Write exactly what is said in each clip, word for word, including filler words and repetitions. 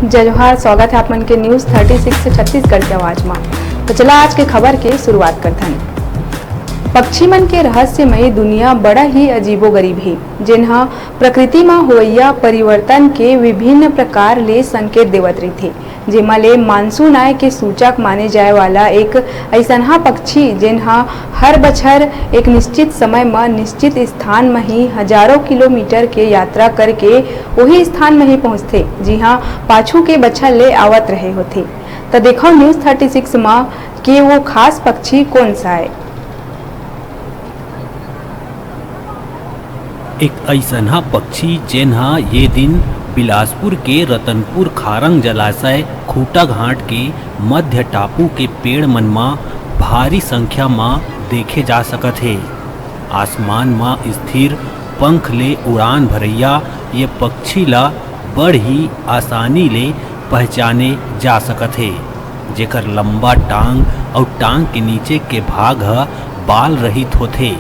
जय जोहार, स्वागत है आप मन के न्यूज़ थर्टी सिक्स छत्तीसगढ़ के आवाज मा। तो चला आज के खबर के शुरुआत करथन। पक्षी मन के रहस्यमयी दुनिया बड़ा ही अजीबोगरीब हे, जेन ह प्रकृति म होवइया परिवर्तन के विभिन्न प्रकार ले संकेत देवत रहिथे, जेमा ले मानसून आय के सूचक माने जाय वाला एक अइसनहा पक्षी, जेन ह हर बछर एक निश्चित समय म निश्चित स्थान म ही हजारों किलोमीटर के यात्रा करके ओही स्थान म ही पहुंचथे, जिहां पाछू के बछर ले आवत रहे होथे। त देखव न्यूज़ थर्टी सिक्स म के वो खास पक्षी कोन सा आय। एक अइसनहा पक्षी, जेन ह ये दिन बिलासपुर के रतनपुर खारंग जलाशय खूंटाघाट के मध्य टापू के पेड़ मन म भारी संख्या म देखे जा सकत हे। आसमान म स्थिर पंख ले उड़ान भरइया ये पक्षी ल बड़ ही आसानी ले पहचाने जा सकत हे, जेकर लंबा टांग अउ टांग के नीचे के भाग ह बाल रहित होथे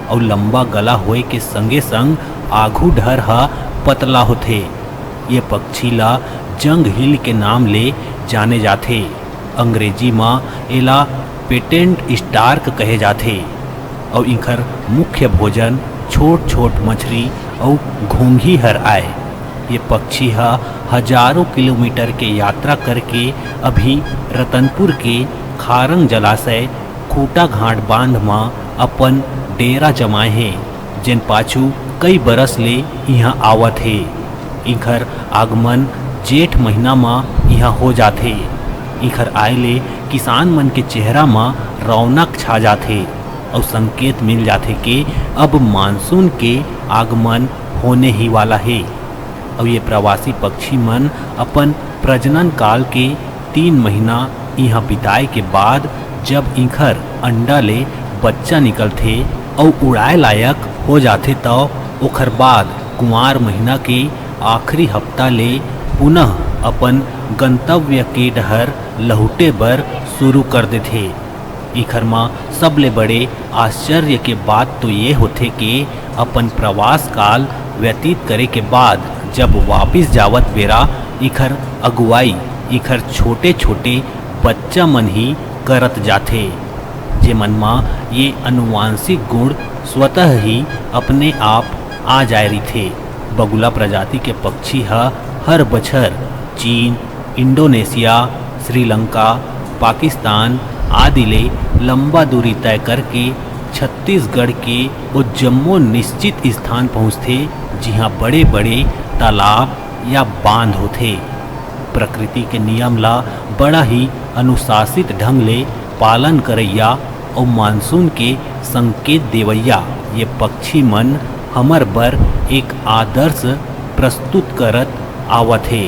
अउ लंबा गला होए के संगे-संग आघू डहर ह पतला होथे। ये पक्षी ला जंग हिल के नाम ले जाने जाथे। अंग्रेजी म एला पेटेंट स्टार्क कहे जाथे अउ इंखर मुख्य भोजन छोट-छोट मछरी अउ घोंघी हर आय। ये पक्षी ह हजारों किलोमीटर के यात्रा करके अभी रतनपुर के खारंग जलाशय खूंटाघाट बांध म अपन डेरा जमाए हे, जेन पाछू कई बरस ले इहां आवत हे। इंखर आगमन जेठ महीना म इहां हो जाथे। इंखर आए ले किसान मन के चेहरा म रौनक छा जाथे अउ संकेत मिल जाथे के अब मानसून के आगमन होने ही वाला हे। अउ ये प्रवासी पक्षी मन अपन प्रजनन काल के तीन महीना इहां बिताए के बाद जब इंखर अंडा ले बच्चा निकलथे अउ उड़ाए लायक हो जाथे, त ओखर बाद कुंवार महीना के आखिरी हफ्ता ले पुनः अपन गंतव्य के डहर लहुटे बर शुरू कर देथे। इखर म सबले बड़े आश्चर्य के बात तो ये होथे के अपन प्रवास काल व्यतीत करे के बाद जब वापिस जावत बेरा इखर अगुवाई इखर छोटे-छोटे बच्चा मन ही करत जाथे, जेमन म ये आनुवांशिक गुण स्वतः ही अपने आप आ जाय रहिथे। बगुला प्रजाति के पक्षी ह हर बछर चीन, इंडोनेशिया, श्रीलंका, पाकिस्तान आदि ले लंबा दूरी तय करके छत्तीसगढ़ के ओ जम्मो निश्चित स्थान पहुंचथे, जिहां बड़े-बड़े तालाब या बांध होथे। प्रकृति के नियम ला बड़ा ही अनुशासित ढंग ले पालन करइया अउ मानसून के संकेत देवइया ये पक्षी मन हमर बर एक आदर्श प्रस्तुत करत आवत हे,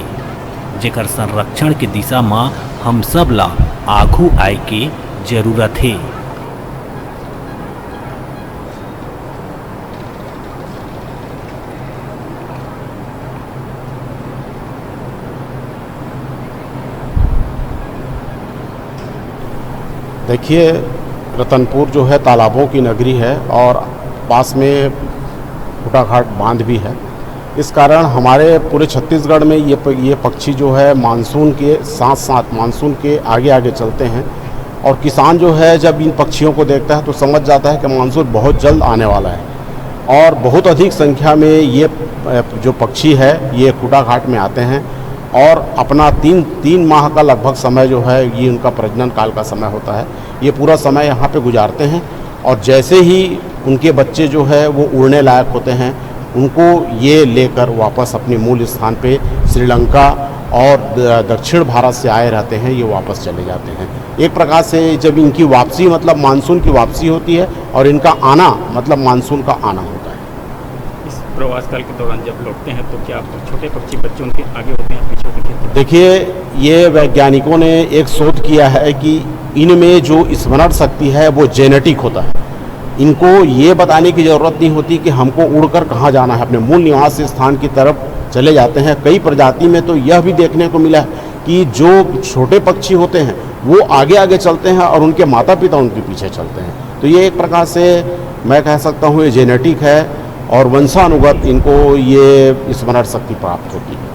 जेकर संरक्षण के दिशा म हम सब ला आघू आए के जरूरत हे। देखिए, रतनपुर जो है तालाबों की नगरी है और पास में खूंटाघाट बांध भी है। इस कारण हमारे पूरे छत्तीसगढ़ में ये प-, ये पक्षी जो है मानसून के साथ साथ, मानसून के आगे आगे चलते हैं और किसान जो है जब इन पक्षियों को देखता है तो समझ जाता है कि मानसून बहुत जल्द आने वाला है। और बहुत अधिक संख्या में ये, अ, जो पक्षी है ये खूंटाघाट में आते हैं और अपना तीन, तीन माह का लगभग समय जो है ये उनका प्रजनन काल का समय होता है। ये पूरा समय यहाँ पे गुजारते हैं और जैसे ही उनके बच्चे जो है वो उड़ने लायक होते हैं, उनको ये लेकर वापस अपने मूल स्थान पे श्रीलंका और द-, दक्षिण भारत से आए रहते हैं, ये वापस चले जाते हैं। एक प्रकार से जब इनकी वापसी मतलब मानसून की वापसी होती है और इनका आना मतलब मानसून का आना होता है। इस प्रवास काल के दौरान जब लौटते हैं तो क्या छोटे पक्षी बच्चे उनके आगे होते हैं, पीछे होते हैं? देखिए, ये वैज्ञानिकों ने एक शोध किया है कि इनमें जो स्मरण शक्ति है वो जेनेटिक होता है। इनको ये बताने की ज़रूरत नहीं होती कि हमको उड़कर कहाँ जाना है, अपने मूल निवास स्थान की तरफ चले जाते हैं। कई प्रजाति में तो यह भी देखने को मिला है कि जो छोटे पक्षी होते हैं वो आगे आगे चलते हैं और उनके माता पिता उनके पीछे चलते हैं। तो ये एक प्रकार से मैं कह सकता हूँ ये जेनेटिक है और वंशानुगत इनको ये स्मरण शक्ति प्राप्त होती है।